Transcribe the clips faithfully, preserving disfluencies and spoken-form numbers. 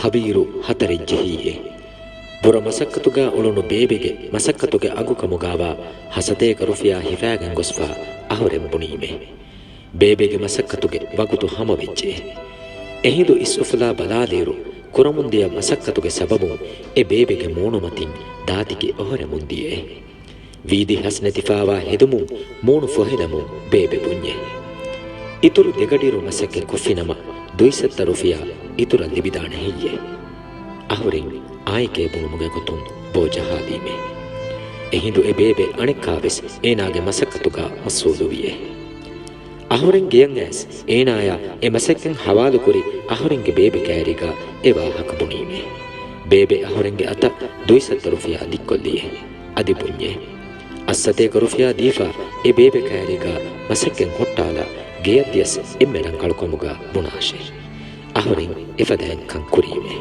ހަވީރު ހަތަރެއް ޖެހީއޭ. ބުރަ މަސައްކަތުގަ އުޅުނު ބޭބެގެ މަސައްކަތުގެ އަގު ކަމުގަވާ ހަސަތޭކަ ރުފިޔާ ހިފާގެން ގޮސްފަ އަހުރެން ބުނީމޭ. ބޭބެގެ މަސައްކަތުގެ ވަގުތު ހަމަވެއްޖެ. އެހިނދު އިސްއުފުލާ ބަލާލިއިރު، ކުރަމުންދިޔަ މަސައްކަތުގެ ސަބަބުން އެ ބޭބެގެ މޫނުމަތިން ދާދިގެ އޮހޮރެމުން ދިޔައޭ. ވީދި ހަސް ނެތިފާވާ ހެދުމުން މޫނު ފޮހެލަމުން ބޭބެ ބުންޏޭ. އިތުރު ދެގަޑިއިރު މަސައްކަތް ކޮށްފިނަމަ، ދުއިސައްތަ ރުފިޔާ އިތުރަށް ލިބިދާނެ ހެއްޔޭ؟ އަހުރެން އާނއެކޭ ބުނުމުގެ ގޮތުން ބޯ ޖަހާލީމޭ. އެހިނދު އެ ބޭބެ އަނެއްކާވެސް އޭނާގެ މަސައްކަތުގަ މަސްހޫލުވިއޭ. އަހުރެން ގެޔަށް އައިސް އޭނާޔާ އެ މަސައްކަތް ހަވާލުކުރި އަހުރެންގެ ބޭބެ ކައިރީގަ އެ ވާހަކަ ބުނީމޭ. ބޭބެ އަހުރެންގެ އަތަށް ދުއިސައްތަ ރުފިޔާ ދިއްކޮށްލިއޭ. އަދި ބުންޏޭ. އަށްސަތޭކަ ރުފިޔާ ދީފަ އެ ބޭބެ ކައިރީގަ މަސައްކަތް ހުއްޓާލާ ގެޔަށް ދިޔަސް އެންމެ ރަނގަޅު ކަމުގަ ބުނާށޭ. އަހުރެން އެފަދައިން ކަން ކުރީމޭ.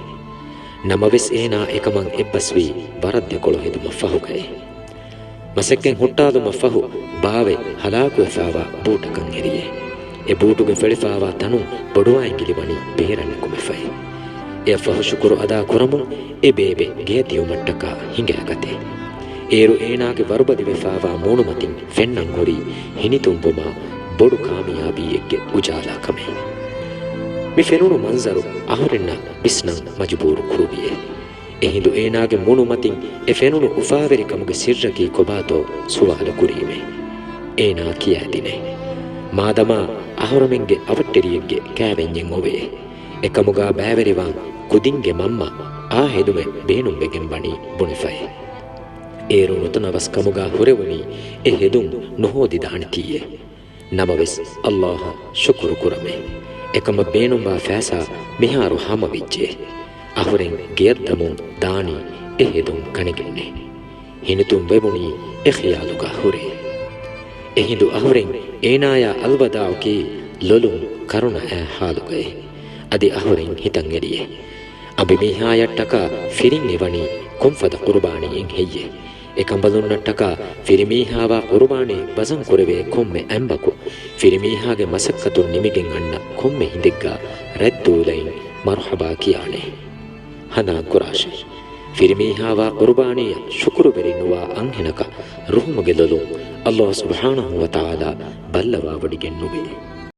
ނަމަވެސް އޭނާ އެކަމަށް އެއްބަސްވީ ވަރަށް ދެކޮޅު ހެދުމަށް ފަހުގައޭ. މަސައްކަތް ހުއްޓާލުމަށް ފަހު ބާވެ ހަލާކުވެފާވާ ބޫޓަކަށް އެރިއޭ. އެ ބޫޓުގެ ފެޅިފާވާ ތަނުން ބޮޑުއާއި ގިލިވަނީ ބޭރަށް ނުކުމެފައި. އެއަށްފަހު ޝުކުރު އަދާ ކުރަމުން އެ ބޭބެ ގެޔަށް ދިޔުމަށްޓަކާ ހިނގާގަތޭ. އޭރު އޭނާގެ ވަރުބަލިވެފާވާ މޫނުމަތިން ފެންނަން ހުރީ ހިނިތުންވުމާ ބޮޑު ކާމިޔާބީއެއްގެ އުޖާލާކަމޭ. މި ފެނުނު މަންޒަރު އަހުރެންނަށް ވިސްނަން މަޖުބޫރު ކުރުވިއޭ. އެހިނދު އޭނާގެ މޫނުމަތިން އެ ފެނުނު އުފާވެރިކަމުގެ ސިއްރަކީ ކޮބާތޯ ސުވާލު ކުރީމޭ. އޭނާ ކިޔާދިނޭ. މާދަމާ އަހުރަމެންގެ އަވަށްޓެރިއެއްގެ ކައިވެންޏެއް އޮވޭ. އެކަމުގާ ބައިވެރިވާން ކުދިންގެ މަންމަ އާ ހެދުމެއް ބޭނުންވެގެން ވަނީ ބުނެފައޭ. އޭރު ނުތަނަވަސް ކަމުގާ ހުރެވުނީ އެ ހެދުން ނުހޯދިދާނެތީއޭ. ނަމަވެސް އައްލާހަށް ޝުކުރު ކުރަމޭ. އެކަމަށް ބޭނުންވާ ފައިސާ މިހާރު ހަމަވެއްޖެ. އަހުރެން ގެޔަށްދަމުން ދާނީ އެ ހެދުން ގަނެގެންނޭ. ހިނިތުން ވެވުނީ އެ ޚިޔާލުގަ ހުރޭ. އެހިނދު އަހުރެން އޭނާޔާ އަލްވަދާޢުކީ ލޮލުން ކަރުނަ އައި ހާލުގައޭ. އަދި އަހުރެން ހިތަށް އެރިއޭ. އަނބިމީހާޔަށްޓަކާ ފިރިން އެވަނީ ކޮންފަދަ ޤުރުބާނީއެއް ހެއްޔޭ؟ އެ ކަނބަލުންނަށްޓަކާ ފިރިމީހާވާ ޤުރުބާނީ ވަޒަން ކުރެވޭ ކޮންމެ އަނބަކު، ފިރިމީހާގެ މަސައްކަތުން ނިމިގެން އަންނަ ކޮންމެ ހިނދެއްގަ ރަތްދޫލައިން މަރުޙަބާ ކިޔާނެ. ހަނދާންކުރާށޭ! ފިރިމީހާވާ ޤުރުބާނީއަށް ޝުކުރުވެރިނުވާ އަންހެނަކަށް ރުހުމުގެ ލޮލުން އައްލާހު ސުބްޙާނަހު ވަތަޢާލާ ބައްލަވާވޮޑިގެން ނުވޭ.